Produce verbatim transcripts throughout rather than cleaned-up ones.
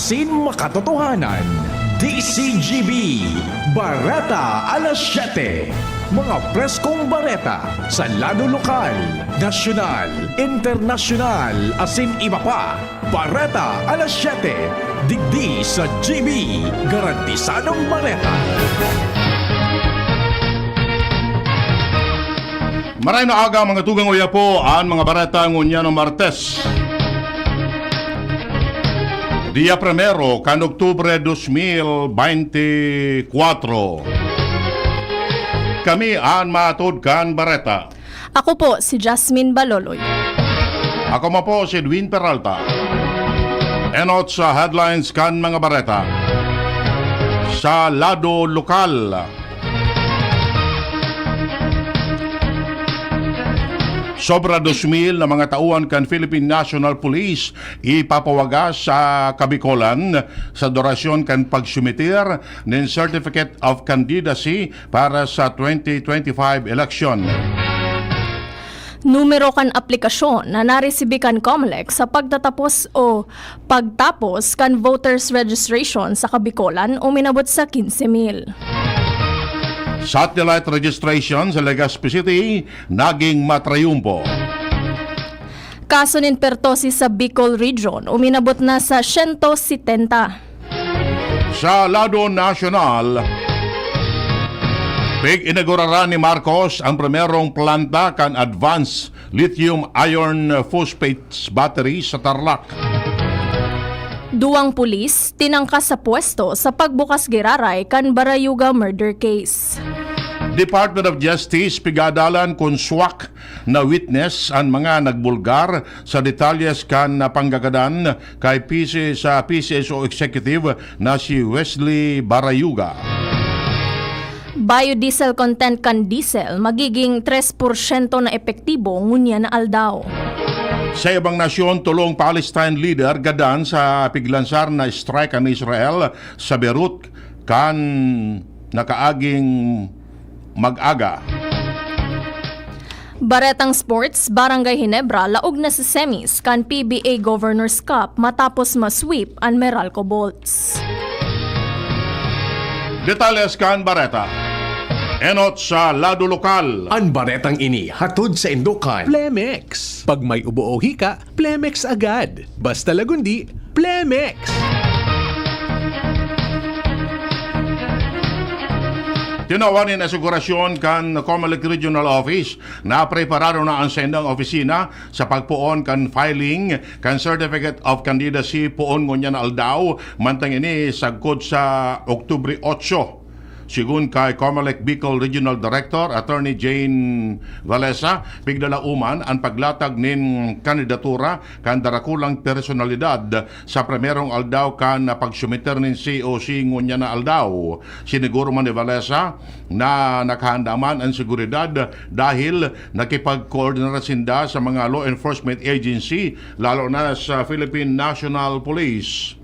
Sin makatotohanan, D C G B, Bareta alas siyete. Mga preskong bareta sa lado lokal, nasyonal, internasyonal, asin iba pa. Bareta alas siyete, digdi sa G B, garantisadong bareta. Maray na aga, mga tugang, uya po an mga bareta ngunyan na Martes, dia primero kan Oktubre dos mil beintikwatro. Kami an matod kan bareta. Ako po si Jasmine Baloloy. Ako man po si Edwin Peralta. Enot sa headlines kan mga bareta. Sa lado lokal, sobra dos mil na mga tauhan kan Philippine National Police ipapawagas sa Kabicolan sa durasyon kan pagsumitir nin Certificate of Candidacy para sa twenty twenty-five election. Numero kan aplikasyon na naresibi kan Comelec sa pagtatapos o pagtapos kan voters registration sa Kabicolan uminabot sa quince mil. Satellite registration sa Legazpi City naging matrayumpo. Kaso nin pertosis sa Bicol Region uminabot na sa siyento setenta. Sa lado nasyonal, pig-inaguraran ni Marcos ang primerong planta kan Advanced Lithium Iron Phosphates Battery sa Tarlac. Duwang pulis tinangka sa pwesto sa pagbukas giraray kan Barayuga murder case. Department of Justice pigadalan kun swak na witness an mga nagbulgar sa detalyes kan panggagadan kay P C, sa P C S O executive na si Wesley Barayuga. Biodiesel content kan diesel magiging tres porsyento na epektibo ngunyan na aldaw. Sa ibang nasyon, tolong Palestine leader gadan sa piglansar na strike kan Israel sa Beirut kan nakaaging mag-aga. Baretang sports, Barangay Ginebra laog na sa semis kan P B A Governors Cup matapos ma-sweep an Meralco Bolts. Detalles kan bareta. Enot sa lado lokal. An baretang ini hatod saindo kan Plemex. Pag may ubo o hika, Plemex agad. Basta Lagundi, Plemex! Tinawan nin asegurasyon kan Comelec Regional Office na preparado na an saindang opisina sa pagpoon kan filing kan Certificate of Candidacy poon ngunyan na aldaw, mantang ini sagkod sa Oktubre otso. Sigon kay Comelec Bicol Regional Director Attorney Jane Valesa, piglalauman an paglatag nin kandidatura kan darakulang personalidad sa primerong aldaw kan pagsumiter nin C O C ngunyan na aldaw. Siniguro man ni Valesa na nakahanda man an seguridad dahil nakipagkoordinar sinda sa mga law enforcement agency, lalo na sa Philippine National Police.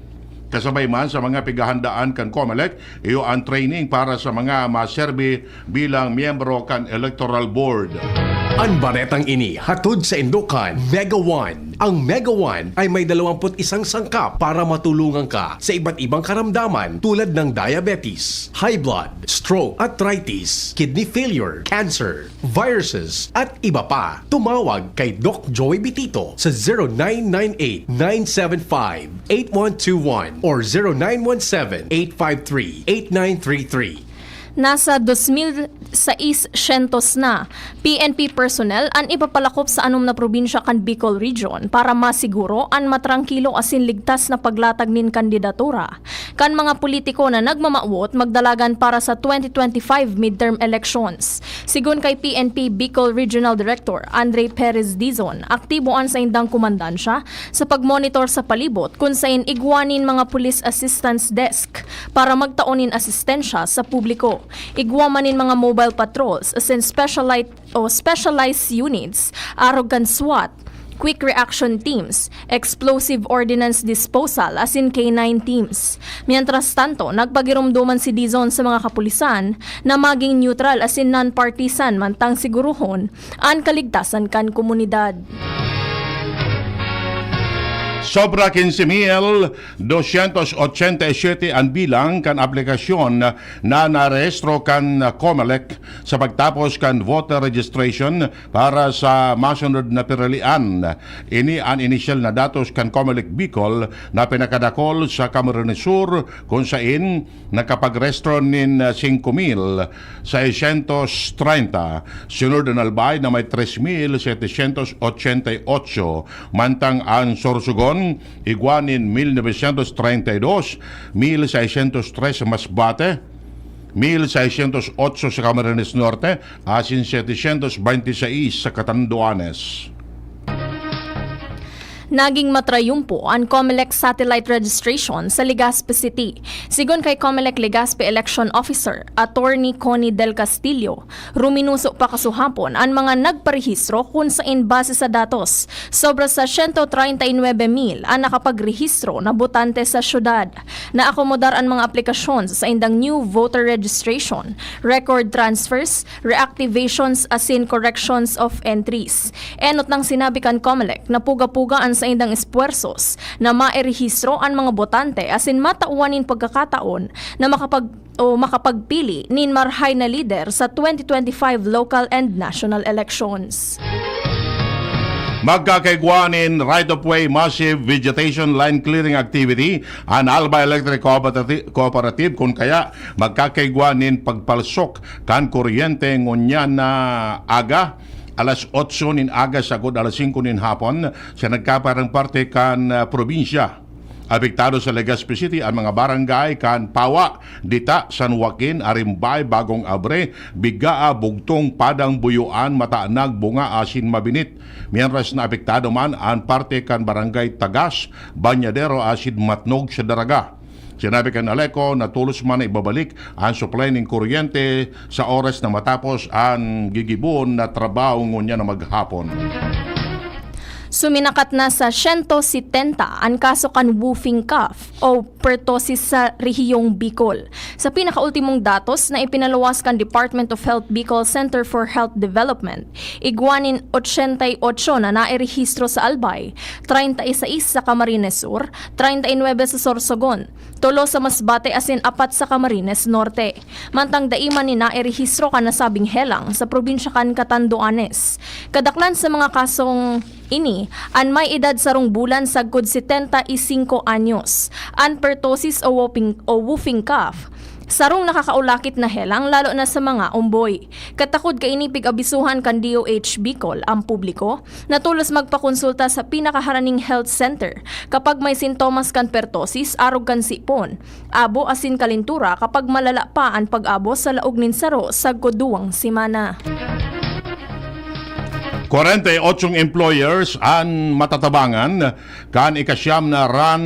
Kasabay man sa mga pighahandaan kan Comelec, iyo an training para sa mga maserbi bilang miyembro kan Electoral Board. An baretang ini hatod saindo kan Mega One. Ang Mega One ay may dalawampu't isang sangkap para matulungan ka sa iba't ibang karamdaman tulad ng diabetes, high blood, stroke, arthritis, kidney failure, cancer, viruses, at iba pa. Tumawag kay Doc Joy Bitito sa zero nine nine eight, nine seven five, eight one two one or zero nine one seven, eight five three, eight nine three three. Nasa dos mil seiscientos na P N P personnel an ipapalakop sa anom na probinsya kan Bicol Region para masiguro an matrangkilo asin ligtas na paglatag nin kandidatura kan mga politiko na nagmamawot magdalagan para sa twenty twenty-five midterm elections. Sigon kay P N P Bicol Regional Director Andre Perez Dizon, aktibo an saindang komandansya sa pagmonitor sa palibot kun sain igwa nin mga police assistance desk para magtao nin asistensya sa publiko. Igwa man nin mga mobile patrols asin specialite o specialized units, arog kan swat, quick reaction teams, explosive ordnance disposal asin K nine teams. Mientras tanto, nagpagiromdoman si Dizon sa mga kapulisan na maging neutral asin non-partisan mantang sigurohon an kaligtasan kan komunidad. Sobra quince mil doscientos ochenta y siete an bilang kan aplikasyon na narehistro kan Comelec sa pagtapos kan voter registration para sa masunod na piralian. Ini an inisyal na datos kan Comelec Bicol na pinakadakol sa Camarines Sur, kun sain nakapagrehistro nin singko mil seiscientos treinta. Sunod an Albay na may tres mil setecientos ochenta y ocho, mantang an Sorsogon igwa nin mil novecientos treinta y dos, mil seiscientos tres sa Masbate, mil seiscientos otso sa Camarines Norte, asin setecientos veintiseis sa Catanduanes. Naging matrayumpo an Comelec satellite registration sa Legazpi City. Sigon kay Comelec Legazpi Election Officer, Attorney Connie Del Castillo, ruminuso pa kasuhapon an mga nagparehistro kun sain base sa datos, sobra sa siyento treinta y nuebe mil an nakapagrehistro na botante sa syudad. Naakomodar an mga aplikasyon sa saindang new voter registration, record transfers, reactivations asin corrections of entries. Enot nang sinabi kan Comelec na puga-puga an saindang espuwersos na mairehistro an mga botante asin matawan nin pagkakataon na makapag-, o makapagpili nin marahay na lider sa twenty twenty-five local and national elections. Magkakaigwa nin right-of-way massive vegetation line clearing activity an Albay Electric Cooperati-, Cooperative, kun kaya magkakaigwa nin pagpalsok kan kuryente ngunyan na aga, alas otso nin aga sagkod alas singko nin hapon, sa nagkaparang parte kan, ah, probinsya. Apektado sa Legazpi City an mga barangay kan Pawa, Dita, San Joaquin, Arimbay, Bagong Abre, Bigaa, Bugtong, Padang, Buyoan, Matanag, Bunga asin Mabinit. Mientras na apektado man an parte kan Barangay Tagas, Bañadero asin Matnog sa Daraga. Sinabi kan Aleco na tolos man na ibabalik an supply nin kuryente sa oras na matapos an gigibohon na trabaho ngunyan na maghapon. Suminakat na sa siyento setenta an kaso kan whooping cough o pertussis sa rehiyong Bicol. Sa pinakaultimong datos na ipinaluwas kan Department of Health Bicol Center for Health Development, igwa nin ochenta y ocho na nairehistro sa Albay, treinta y seis sa Camarines Sur, treinta y nuebe sa Sorsogon, tolo sa Masbate asin apat sa Camarines Norte. Mantang dai man ni nairehistro kan nasabing helang sa probinsya kan Catanduanes. Kadaklan sa mga kasong ini, an may edad sarong bulan sagkod setenta y cinco anyos. An pertussis o whooping, o whooping cough, sarong nakakaulakit na helang lalo na sa mga omboy. Katakod kaini pig-abisuhan kan D O H Bicol ang publiko na tolos magpakonsulta sa pinakaharaning health center kapag may sintomas kan pertussis arog kan sipon, abo asin kalintura kapag malala pa an pag-abo sa laog nin saro sagkod duwang semana. Kwarenta y otsong employers an matatabangan kan ikasyam na Run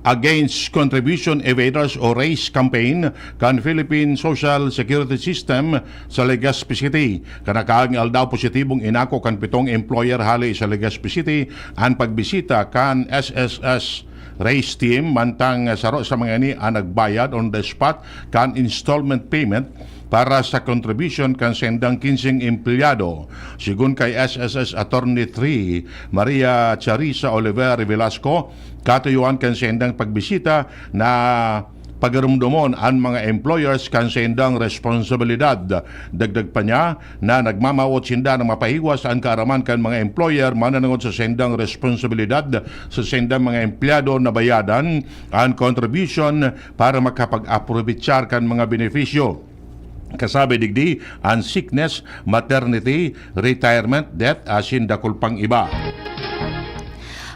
Against Contribution Evaders o RACE campaign kan Philippine Social Security System sa Legazpi City. Kan nakaaging aldaw, positibong inako kan pitong employer hali sa Legazpi City an pagbisita kan S S S RACE team, mantang saro sa mga ini an nagbayad on the spot kan installment payment para sa contribution kan saindang kinseng empleyado. Sigon kay S S S Attorney three, Maria Charissa Oliver Velasco, katuyoan kan saindang pagbisita na pagarumdomon an mga employers kan saindang responsibilidad. Dagdag pa niya na nagmamawot sinda na mapahiwas an kaaraman kan mga employer mananangod sa saindang responsibilidad sa saindang mga empleyado na bayadan an contribution para makapag-aprovechar kan mga benepisyo. Kasabi digdi an sickness, maternity, retirement, death, asin dakul pang iba.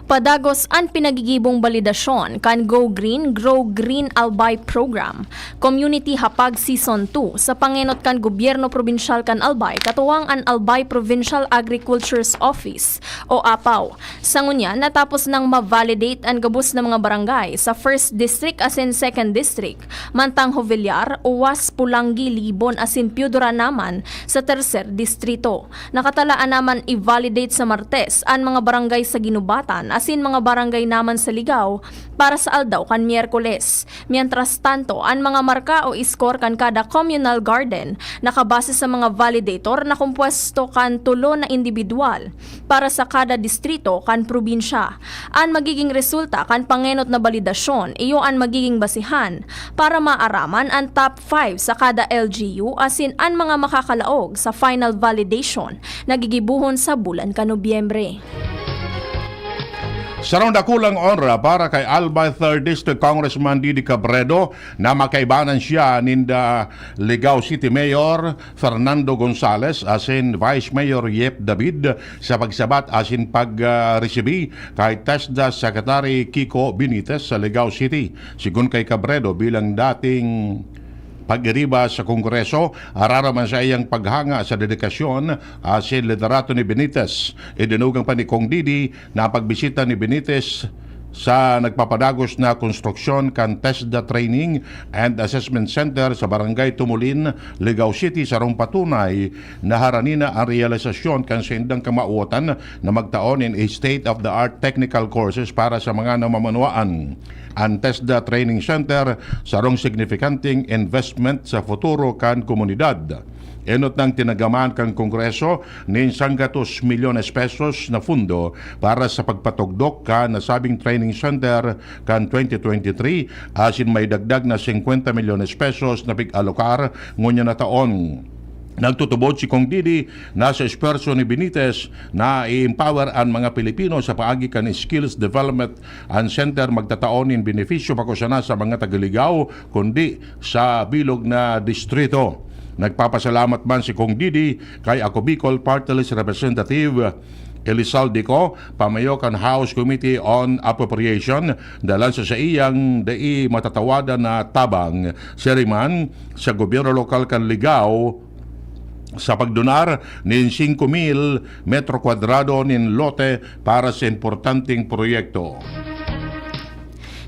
Padagos an pinagigibong balidasyon kan Go Green, Grow Green Albay Program, Community Hapag Season two, sa pangenot kan Gobyerno Probinsyal kan Albay, katuwang an Albay Provincial Agriculture's Office o APAO. Sa ngunyan, natapos nang ma-validate an gabos na mga barangay sa First District asin Second District, mantang Jovellar, Uwas, Polangui, Libon asin Piodora naman sa Tercer Distrito. Nakatalaan naman i-validate sa Martes an mga barangay sa Guinobatan asin mga barangay naman sa Ligao para sa aldaw kan Miyerkules. Mientras tanto, an mga marka o score kan kada communal garden nakabase sa mga validator na kompuesto kan tulo na indibidwal para sa kada distrito kan probinsya. An magiging resulta kan pangenot na balidasyon iyo an magiging basihan para maaraman an top five sa kada L G U asin an mga makakalaog sa final validation na gigibohon sa bulan kan Nobyembre. Sarong dakulang onra para kay Albay Third District Congressman Didi Cabredo na makaibanan siya ninda Ligao City Mayor Fernando Gonzales asin Vice Mayor Yep David sa pagsabat asin pag, ah, resibi kay TESDA Secretary Kiko Benitez sa Ligao City. Sigon kay Cabredo, bilang dating pag-iriba sa Kongreso, araraman sa iyang paghanga sa dedikasyon asin liderato ni Benitez. Idinugang pa ni Cong Didi na pagbisita ni Benitez sa nagpapadagos na konstruksyon kan TESDA Training and Assessment Center sa Barangay Tumulin, Ligao City, sarong patunay na harani na an realisasyon kan saindang kamawotan na magtao nin state-of-the-art technical courses para sa mga namamanwaan. An TESDA Training Center, sarong signifikanteng investment sa futuro kan komunidad. Enot nang tinagaman kan Kongreso nin sanggatos milyones pesos na fundo para sa pagpatugdok kan nasabing training center kan twenty twenty-three, asin may dagdag na singkwenta milyones pesos na pig-alokar ngunyan na taon. Nagtutubod si Cong Didi na sa esfuerso ni Benitez na i-empower an mga Pilipino sa paagi kan skills development, an center magtatao nin benepisyo bako sana sa mga taga-Ligao, kundi sa bilog na distrito. Nagpapasalamat man si Cong Didi kay Ako Bicol Party List Representative Elizalde Co, pamayo kan House Committee on Appropriation, dalan sa saiyang dai matatawadan na tabang, siring man sa gobyerno lokal kan Ligao, sa pagdonar nin singko mil metro kwadrado nin lote para sa importanteng proyekto.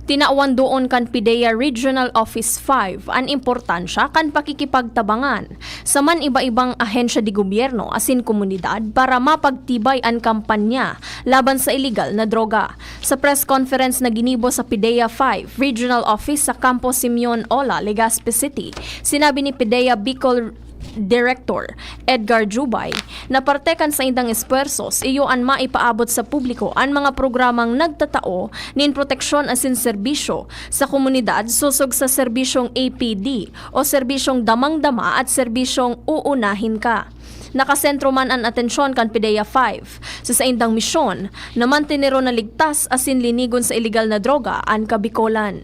Tinawan doon kan PDEA Regional Office five an importansya kan pakikipagtabangan sa man iba-ibang ahensya de gobyerno asin komunidad para mapagtibay an kampanya laban sa iligal na droga. Sa press conference na ginibo sa PDEA five Regional Office sa Campo Simeon Ola, Legazpi City, sinabi ni PDEA Bicol Director Edgar Jubay na parte kan saindang espuwersos iyo an maipaabot sa publiko an mga programang nagtatao nin proteksyon asin serbisyo sa komunidad sosog sa serbisyong A P D o serbisyong damang-dama at serbisyong uunahin ka. Nakasentro man an atensyon kan PDEA five sa saindang misyon na manteneron na ligtas asin linigon sa iligal na droga an Kabikolan.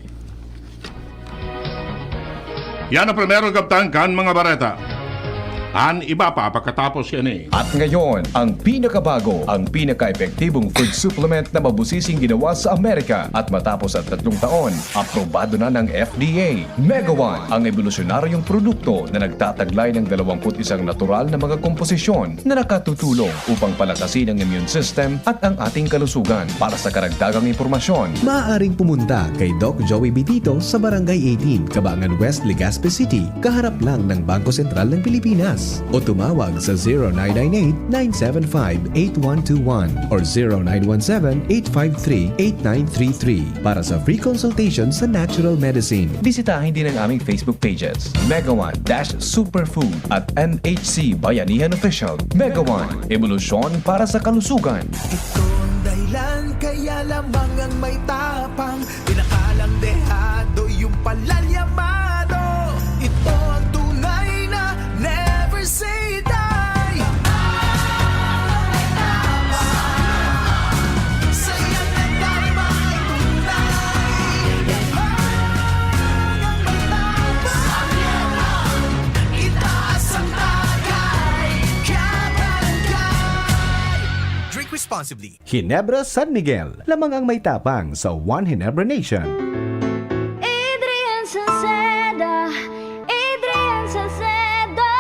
Yan ang primero kabtang kan mga bareta. An iba pa pakatapos ini. At ngayon, ang pinakabago, ang pinaka-epektibong food supplement na mabusising ginawa sa Amerika. At matapos ang tatlong taon, aprobado na ng F D A. Megawan, ang ebolusyonaryong produkto na nagtataglay ng dalawampu't isang natural na mga komposisyon na nakatutulong upang palakasin ang immune system at ang ating kalusugan. Para sa karagdagang impormasyon, maaaring pumunta kay Doc Joey Bitito sa Barangay eighteen, Cabangan West, Legazpi City, kaharap lang ng Bangko Sentral ng Pilipinas. O tumawag sa zero nine nine eight, nine seven five, eight one two one or zero nine one seven, eight five three, eight nine three three para sa free consultation sa natural medicine. Bisitahin din ang aming Facebook pages, Megawan dash Superfood at M H C Bayanihan Official. Megawan, ebolusyon para sa kalusugan. Ito ang dahilan kaya lamang ang may tapang, inakalang dehado yung palalyamado. Ito ang tunay na never say die. Sa iyang nagdarma ay tunay. Ang may tapang, itaas ang tagay. Kabarangay. Drink responsibly. Ginebra San Miguel, lamang ang may tapang sa One Ginebra Nation. Adrian Salceda, Adrian Salceda.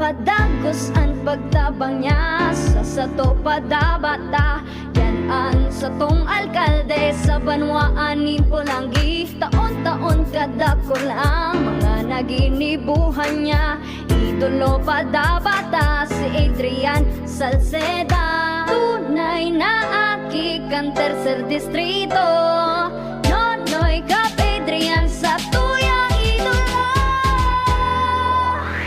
Padagos an pagtabang niya sa sato padabata. Yan an satong alkalde sa banwaan nin Polangui. Taon-taon kadakul ang mga naginibuhan niya. Tulo pa dapat si Adrian Salceda. Tunay na aki kan tercer distrito. Nonoy Cap Adrian sa tuyang idolo.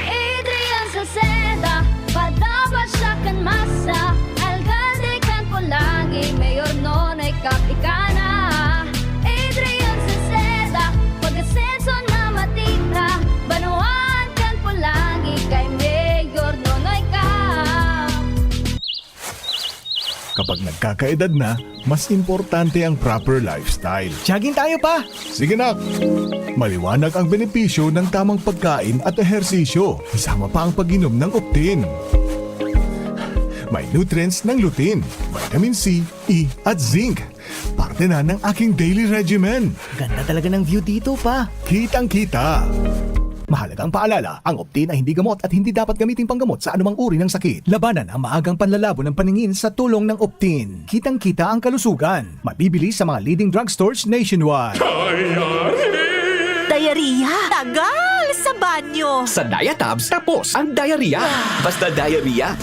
Adrian Salceda, padapat siya kan masa. Alcalde kan Polangui, Mayor Nonoy Cap ika na. Adrian Salceda, pag-asenso na matira. Banwaan kan Polangui kay Mayor Nonoy Cap. Kapag nagkakaedad na, mas importante ang proper lifestyle. Jogging tayo, pa! Sige, nak! Maliwanag ang benepisyo ng tamang pagkain at ehersisyo, kasama pa ang pag-inom ng Optin. May nutrients ng lutein, vitamin C, E, at zinc. Parte na ng aking daily regimen. Ganda talaga ng view dito, pa. Kitang-kita. Mahalagang paalala, ang Optin ay hindi gamot at hindi dapat gamiting panggamot sa anumang uri ng sakit. Labanan ang maagang panlalabo ng paningin sa tulong ng Optin. Kitang-kita ang kalusugan. Mabibili sa mga leading drugstores nationwide. Diarrhea! Tagal sa banyo! Sa Diatabs, tapos ang diarrhea. Basta diarrhea,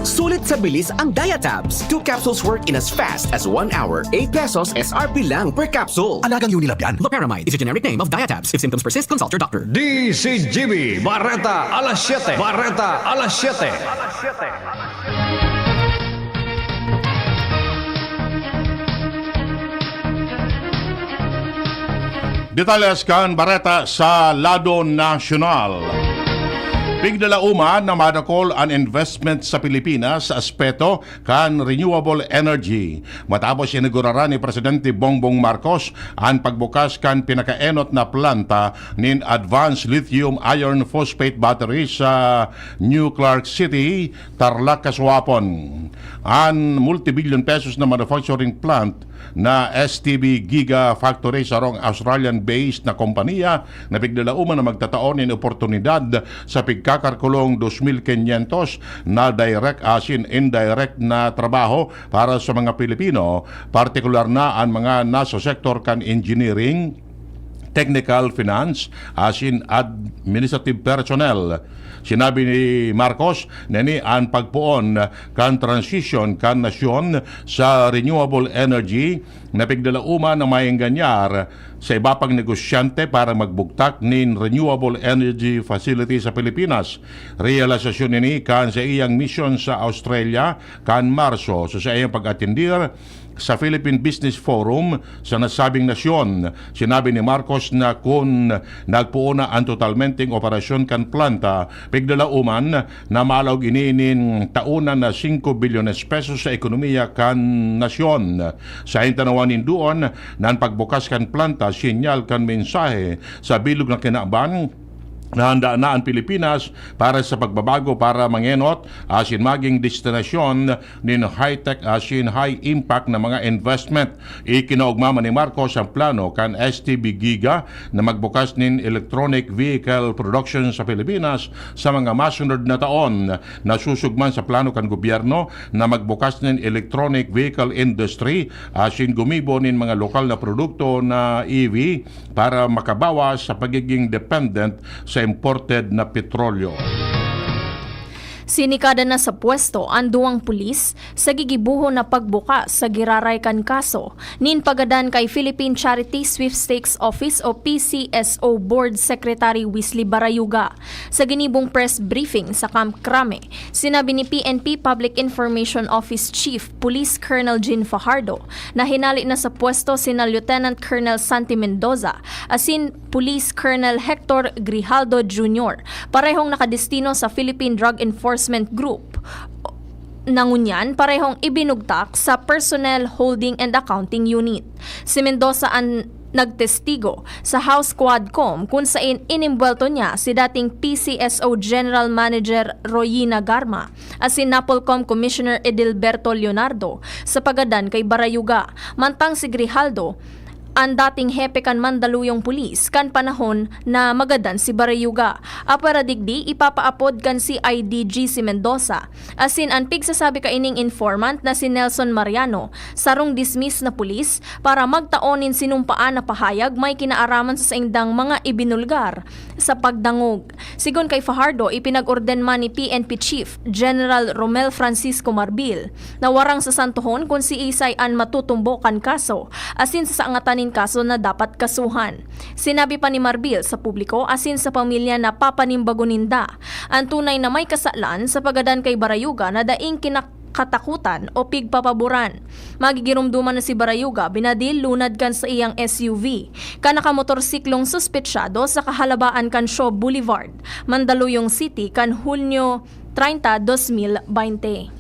sulit sa bilis ang Diatabs. Two capsules work in as fast as one hour. Eight pesos S R P lang per capsule. Alagang Unilab yan. Loperamide is a generic name of Diatabs. If symptoms persist, consult your doctor. D C G B, Bareta alas siyete. Bareta alas siyete. Detalles kan bareta sa lado nasyonal. Pigdalauma na madakol an investment sa Pilipinas sa aspeto kan renewable energy, matapos inaguraran ni Presidente Bongbong Marcos an pagbukas kan pinakaenot na planta nin advanced lithium iron phosphate battery sa New Clark City, Tarlac, kasuapon. An multibillion pesos na manufacturing plant na S T B Giga Factory, sarong Australian-based na kompanya na pigdalauma na magtatao nin oportunidad sa pigkakarkulong dos mil quinientos na direct asin indirect na trabaho para sa mga Pilipino, partikular na an mga nasa sektor kan engineering, technical, finance, asin administrative personnel. Sinabi ni Marcos na ini an pagpoon kan transisyon kan nasyon sa renewable energy na pigdalauma na maenganyar sa iba pang negosyante para magbugtak nin renewable energy facility sa Pilipinas. Realisasyon ini kan saiyang misyon sa Australia kan Marso. Sa saiyang pag-atendir sa Philippine Business Forum sa nasabing nasyon, sinabi ni Marcos na kun nagpoon na an totalmenteng operasyon kan planta, pigdalauma na malaog ini nin taon na singko bilyones pesos sa ekonomiya kan nasyon. Sa hintanawan nin duon na an pagbukas kan planta, sinyal kan mensahe sa bilog na kinaban na handa na an Pilipinas para sa pagbabago, para mangenot asin magin destinasyon nin high-tech asin high-impact na mga investment. Ikinaogma man ni Marcos ang plano kan S T B Giga na magbukas nin electronic vehicle production sa Pilipinas sa mga masunod na taon. Nasusog man sa plano kan gobyerno na magbukas nin electronic vehicle industry asin gumibo nin mga lokal na produkto na E V para makabawas sa pagiging dependent sa imported na petrolyo. Sinikada na sa pwesto an duwang pulis sa gigibohon na pagbukas sa giraray kan kaso nin pagadan kay Philippine Charity Sweepstakes Office o P C S O Board Secretary Wesley Barayuga. Sa ginibong press briefing sa Camp Crame, sinabi ni P N P Public Information Office Chief Police Colonel Jean Fajardo na hinali na sa pwesto sina Lieutenant Colonel Santi Mendoza asin Police Colonel Hector Grijaldo Junior, parehong nakadestino sa Philippine Drug Enforcement Group. Na ngunyan, parehong ibinugtak sa Personnel Holding and Accounting Unit. Si Mendoza an nagtestigo sa House Quadcom, kun sain inimbwelto niya si dating P C S O General Manager Royina Garma asin Napolcom Commissioner Edilberto Leonardo sa pagadan kay Barayuga. Mantang si Grijaldo, an dating hepe kan Mandaluyong Police kan panahon na magadan si Barayuga. Apwera digdi, ipapaapod kan C I D G si Mendoza. Asin an pigsasabi kaining informant na si Nelson Mariano, sarong dismiss na pulis, para magtao nin sinumpaan na pahayag may kinaaraman sa saindang mga ibinulgar sa pagdangog. Sigon kay Fajardo, ipinag-orden man ni P N P Chief General Romel Francisco Marbil na warang sasantohon kun siisay an matutumbo kan kaso asin sasangatan nin kaso na dapat kasuhan. Sinabi pa ni Marbil sa publiko asin sa pamilya na papanimbagon ninda an tunay na may kasalan sa paggadan kay Barayuga na daing kinakatakutan o pigpapaboran. Magigiromdoman na si Barayuga binadil lunad kan saiyang S U V, kan nakamotorsiklong suspetsyado sa kahalabaan kan Shaw Boulevard, Mandaluyong City, kan Hunyo treinta, dos mil baynte.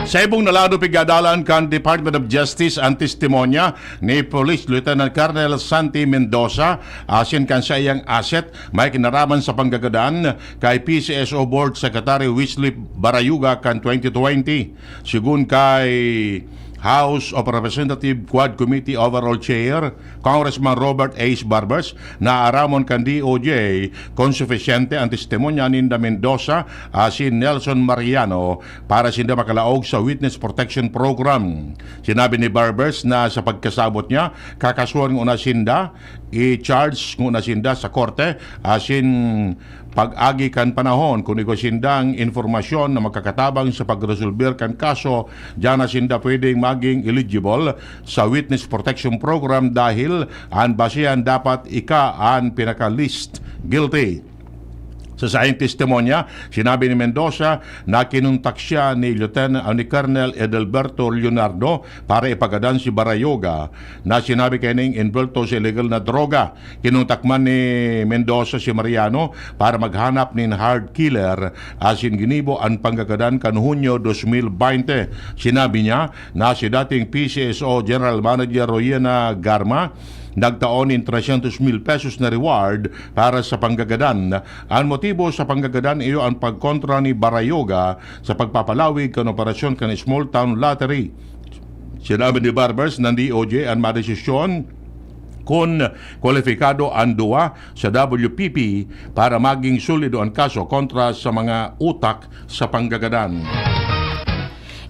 Sa ibong na lado, pigadalan kan Department of Justice an testimonya ni Police Lieutenant Colonel Santi Mendoza asin kan saiyang asset may kinaraman sa panggagadan kay P C S O Board Secretary Wesley Barayuga kan twenty twenty. Sigun kay House of Representative Quad Committee Overall Chair, Congressman Robert Ace Barbers, naaramon kan D O J kun sufisyente an testimonya ninda Mendoza asin Nelson Mariano para sinda makalaog sa Witness Protection Program. Sinabi ni Barbers na sa pagkasabot niya, kakasuhan nguna sinda, i-charge nguna sinda sa korte asin pag-agi kan panahon, kun igwa sindang impormasyon na makakatabang sa pagresolber kan kaso, diyan na sinda pwedeng maging eligible sa Witness Protection Program dahil an basehan dapat ika an pinaka-least guilty. Sa saiyang testimonya, sinabi ni Mendoza na kinontak siya ni Lieutenant, ni Colonel Edelberto Leonardo para ipagadan si Barayoga na sinabi kaining envuelto sa illegal na droga. Kinontak man ni Mendoza si Mariano para maghanap nin hard killer asin ginibo an panggagadan kan Hunyo dos mil baynte. Sinabi niya na si dating P C S O General Manager Royena Garma nagtao nin tresyentos mil pesos na reward para sa panggagadan. An motibo sa panggagadan iyo an pagkontra ni Barayoga sa pagpapalawig kan operasyon kan Small Town Lottery. Sinabi ni Barbers na D O J an madesisyon kun kwalipikado an duwa sa W P P para maging solido an kaso kontra sa mga utak sa panggagadan.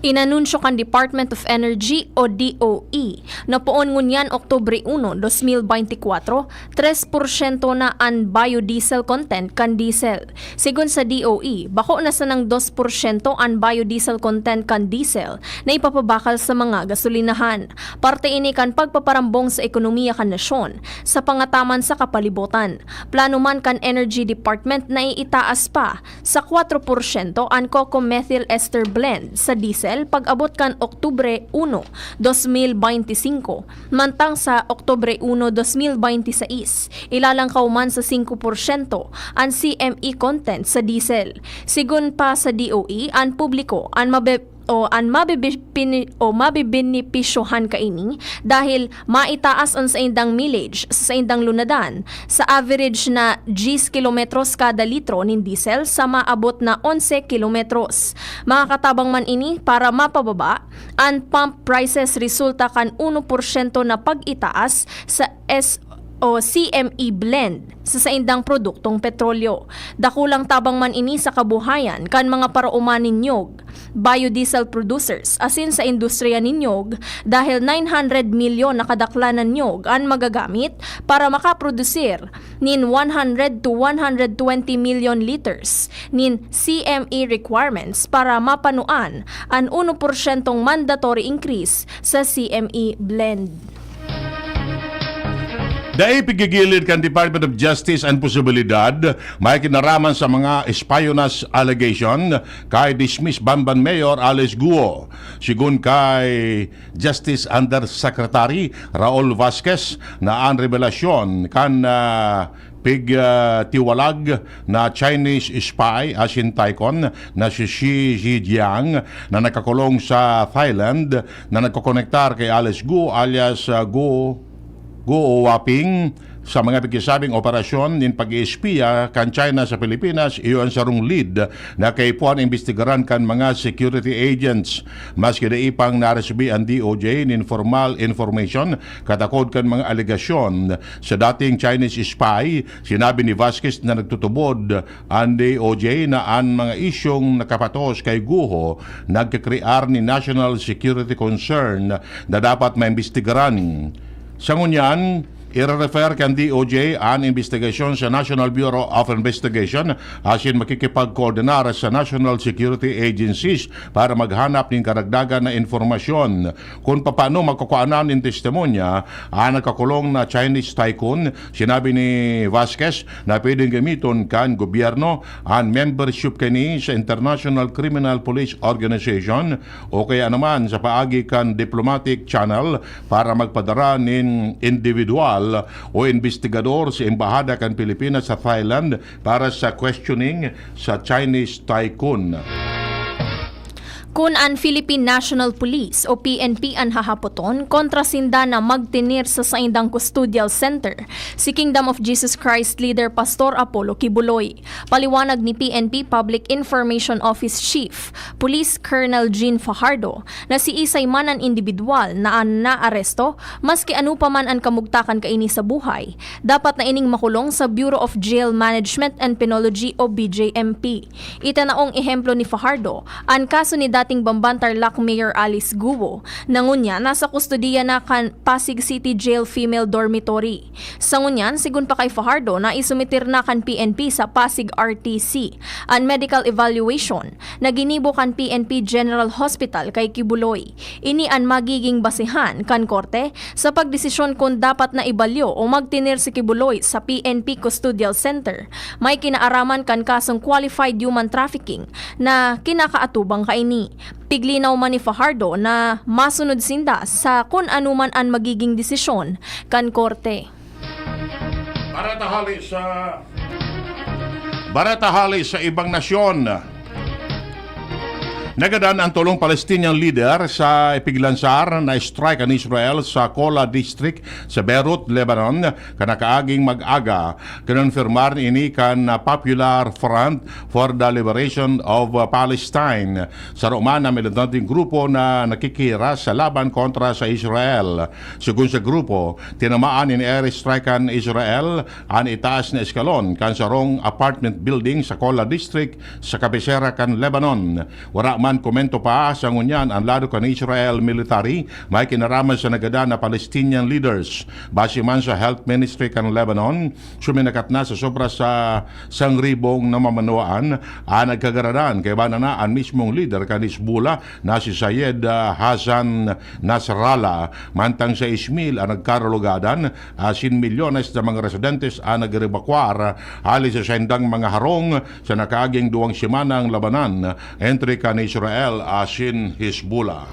Inanunsyo kan Department of Energy o D O E na poon ngunyan, Oktubre uno, dos mil baynte kwatro, tres porsyento na an biodiesel content kan diesel. Sigon sa D O E, bako na sanang dos porsyento an biodiesel content kan diesel na ipapabakal sa mga gasolinahan. Parte ini kan pagpaparambong sa ekonomiya kan nasyon sa pangataman sa kapalibotan. Plano man kan Energy Department na iitaas pa sa kwatro porsyento an coco methyl ester blend sa diesel pag-abot kan Oktubre uno, dos mil baynte singko, mantang sa Oktubre uno, dos mil baynte sais, ilalangkaw man sa singko porsyento an C M E content sa diesel. Sigon pa sa D O E, an publiko an mabe-, o an mabibipini-, o mabibenepisyohan kaini dahil maitaas an saindang mileage sa saindang lunadan sa average na diyes kilometros kada litro nin diesel sa maabot na onse kilometros. Makakatabang man ini para mapababa an pump prices resulta kan uno porsyento na pag-itaas sa S o C M E blend sa saindang produktong petrolyo. Dakulang tabang man ini sa kabuhayan kan mga parooman nin nyog, biodiesel producers, asin sa industriya nin nyog, dahil nine hundred milyon na kadaklan na nyog an magagamit para makaprodusir nin one hundred to one hundred twenty million liters nin C M E requirements para mapanuan an uno porsyentong mandatory increase sa C M E blend. Dai pigigilid kan Department of Justice an posibilidad may kinaraman sa mga espionage allegation kay dismissed Bamban Mayor Alice Guo. Sigon kay Justice Undersecretary Raul Vasquez na an revelasyon kan, ah, pig, ah, tiwalag na Chinese spy asin tycoon na si Shi Zhejiang na nakakulong sa Thailand na nagkokonektar kay Alice Guo alias, ah, Guo, Guo Waping Sa mga pigkasabing operasyon nin pag-eespiya kan China sa Pilipinas, iyo an sarong lead na kaipuhan imbestigaran kan mga security agents. Maski dai pang naresbi an D O J nin formal information katakod kan mga alegasyon sa dating Chinese spy, sinabi ni Vasquez na nagtutubod an D O J na an mga isyung nakapatos kay Guo nagkakrear ni national security concern na dapat maimbestigaran. Sa ngunyan, ire-refer kan D O J an investigasyon sa National Bureau of Investigation asin makikipagkoordinar sa national security agencies para maghanap nin karagdagan na impormasyon. Kun papaano makukuanan nin testimonya an nagkakulong na Chinese tycoon, sinabi ni Vasquez na pwedeng gamiton kan gobyerno an membership kani sa International Criminal Police Organization o kaya naman sa paagi kan diplomatic channel para magpadara nin individual o imbestigador sa Embahada kan Pilipinas sa Thailand para sa questioning sa Chinese tycoon. Kun an Philippine National Police o P N P an hahapoton, kontra sinda na magtener sa saindang custodial center, si Kingdom of Jesus Christ leader Pastor Apollo Kibuloy. Paliwanag ni P N P Public Information Office Chief, Police Colonel Jean Fajardo, na siisay man an indibidwal na an naaresto, maski ano pa man an kamugtakan kaini sa buhay, dapat na ining makulong sa Bureau of Jail Management and Penology o B J M P. Itanaong ehemplo ni Fajardo, an kaso ni dating Bamban Tarlac Mayor Alice Guo, na ngunyan nasa kustodiya na kan Pasig City Jail Female Dormitory. Sa ngunyan, sigon pa kay Fajardo na isumitir na kan P N P sa Pasig R T C an medical evaluation na ginibo kan P N P General Hospital kay Kibuloy. Ini an magiging basehan kan korte sa pagdesisyon kun dapat na ibalyo o magtener si Kibuloy sa P N P Custodial Center. May kinaaraman kan kasong qualified human trafficking na kinakaatubang kaini. Piglinaw man ni Fajardo na masunod sinda sa kun ano man an magiging desisyon kan korte. Bareta hali sa Bareta hali sa ibang nasyon. Nagadan ang tulong Palestinian leader sa ipiglansar na strike kan Israel sa Kola District sa Beirut, Lebanon, kanakaaging mag-aga. Kinonfirmar ini kan Popular Front for the Liberation of Palestine. Saro man ang militanteng grupo na nakikira sa laban kontra sa Israel. Sugon sa grupo, tinamaan nin airstrike kan Israel an itaas na eskalon kan sarong apartment building sa Kola District sa kabisera kan Lebanon. Wara man komento pa sa ngunyan an lado kan Israel military may kinaraman sa nagadan na Palestinian leaders. Base man sa Health Ministry kan Lebanon, suminakat na sa sobra sa sangribong namamanuan an nagkagaradan kaiba na an mismong leader kan Hezbollah na si Sayed, ah, Hassan Nasrallah. Mantang sais mil an nagkarulogadan, asin milyones na mga residentes an nag-ebakwar hali sa saindang mga harong sa nakaaging duwang semanang labanan entre kan Israel asin Hezbollah.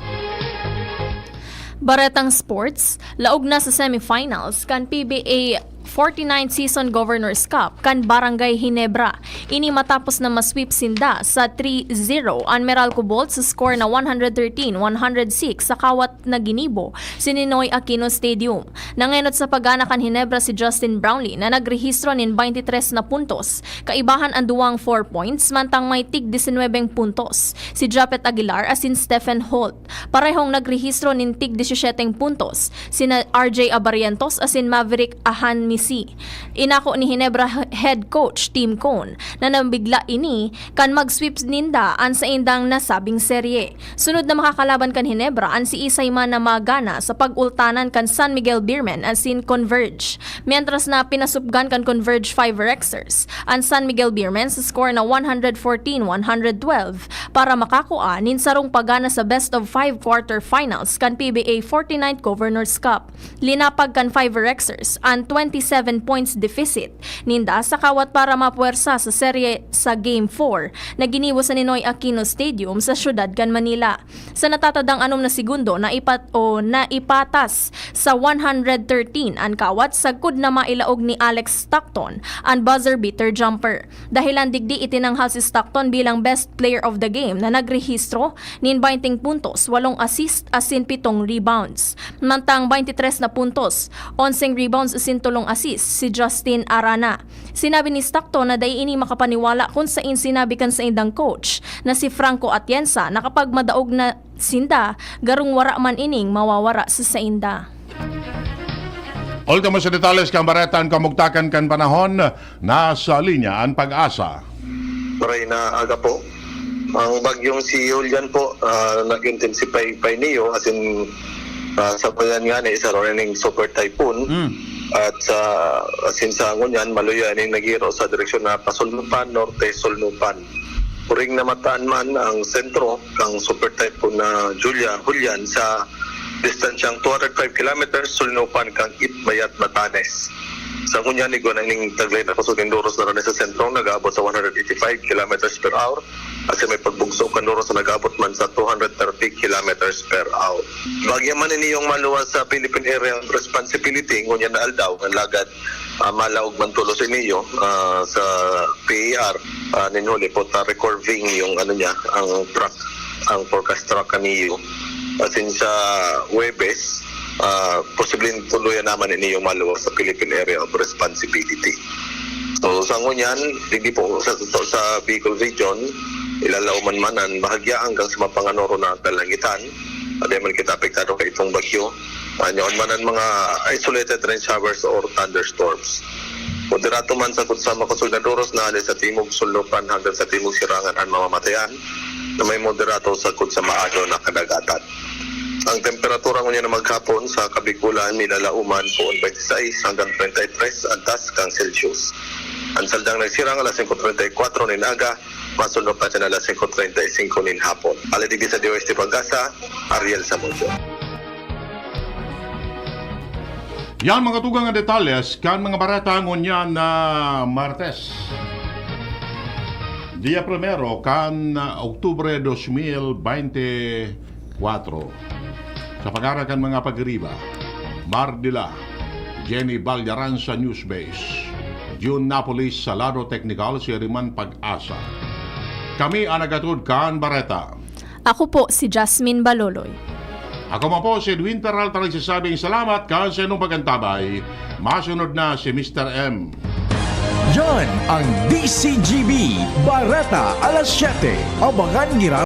Baretang sports, laog na sa semifinals kan P B A forty-ninth Season Governor's Cup kan Barangay Ginebra. Ini matapos na masweep sinda sa three zero an Meralco Bolts sa score na one hundred thirteen one hundred six sa kawat na ginibo sa Ninoy Aquino Stadium. Nangenot sa pagana kan Ginebra si Justin Brownlee na nagrehistro nin twenty-three na puntos. Kaibahan an duwang four points, mantang may tig disinwebeng puntos si Japet Aguilar asin Stephen Holt. Parehong nagrehistro nin tig disisiyeteng puntos sina R J Abarientos asin Maverick Ahanmisi. Inako ni Ginebra h- head coach Tim Cone na nabigla ini kan mag-sweep ninda an saindang nasabing serye. Sunod na makakalaban kan Ginebra an siisay man na magana sa pag-ultanan kan San Miguel Beermen asin Converge. Mientras na pinasupgan kan Converge five Rexers an San Miguel Beermen sa score na one hundred fourteen one hundred twelve para makakua nin sarong pagana sa best of five quarterfinals kan P B A forty-ninth Governor's Cup. Linapag kan five Rexers an twenty-seven points deficit ninda sa kawat para mapuwersa sa serye sa Game four na ginibo sa Ninoy Aquino Stadium sa siyudad kan Manila. Sa natatadang anom na segundo na ipat o naipatas sa one hundred thirteen an kawat sagkod na mailaog ni Alex Stockton an buzzer beater jumper. Dahilan digdi itinanghal si Stockton bilang best player of the game na nagrehistro nin twenty puntos, walong assist asin pitong rebounds. Mantang twenty-three na puntos, onseng rebounds asin tolong Francis si Justin Arana. Sinabi ni Stockton na dai ini makapaniwala kun sain sinabi kan saindang coach na si Franco Atienza na kapag madaog na sinda, garong wara man ining mawawara sa sainda. Ultimo sa detalles kan bareta, an kamugtakan kan panahon. Nasa linya an PAGASA. Maray na aga po. Ang bagyong si Julian po, ah, nag-intensify pa niyo, as in, ah, sa bayan nga na isa rin yung super typhoon. Mm. At sa, as in, sa ngunyan, maluya na yung nagiro sa direksyon na pasulnupan, norte, sulnupan. Puring namataan man ang sentro kang super typhoon na Julia, Julian sa distansyang two hundred five kilometers, sulnupan kang Itbayat, Batanes. Sa ngunyan, igwa na ning taglay na kusog nin doros na rin sa sentro, nag-aabot sa one hundred eighty-five kilometers per hour. At sa may pagbugso kan doros na nag-aabot man sa two hundred thirty kilometers per hour. Bagya man ini yung maluwas sa Philippine Area of Responsibility, ngunyan na aldaw, ang lagad, ah, malaog man tulos iniyo, ah, sa P A R, ah, ninhuli po ta recurving yung ano niya, ang track, ang forecast track kaniyo. As in sa Huwebes, ah, posibleng tuluyan naman ini yung maluwas sa Philippine Area of Responsibility. So, sa ngunyan, hindi po sa, sa, sa Bicol Region, ilalauman man ang bahagya hanggang sa mapanganoro na kalangitan. Hindi man kita apektado kay itong bagyo. Anyaon man ang mga isolated rain showers or thunderstorms. Moderato man sa kutsa makusog na doros na hali sa timog sulnupan hanggang sa timog sirangan ang mamamatayan na may moderato sa kutsa maado na kadagatan. Ang temperatura ngunyan na maghapon sa Kabikulan, nilalauman poon twenty-six hanggang thirty-three antas kang Celsius. Ang saldang nagsirang alas singko treinta y kuatro nin aga, masunod pa siya alas singko treinta y cinco nin hapon. Alay digdi sa D O S T Pagasa, Ariel Samudio. Yan mga tugang ang detalles kan mga bareta ngunyan na Martes. Dia primero kan Oktubre dos mil bente kuatro. Sa pagara kan mga pagiriba, Mardila, Jenny Balyaran sa Newsbase, June Napolis sa lado teknikal, si Riman Pag-asa. Kami ang nagatod kan bareta. Ako po si Jasmine Baloloy. Ako man po si Edwin Peralta nagsasabing salamat kan sa inyong pag-antabay. Masunod na si Mister M. Yan ang D C G B Bareta alas siyete. Abangan ngira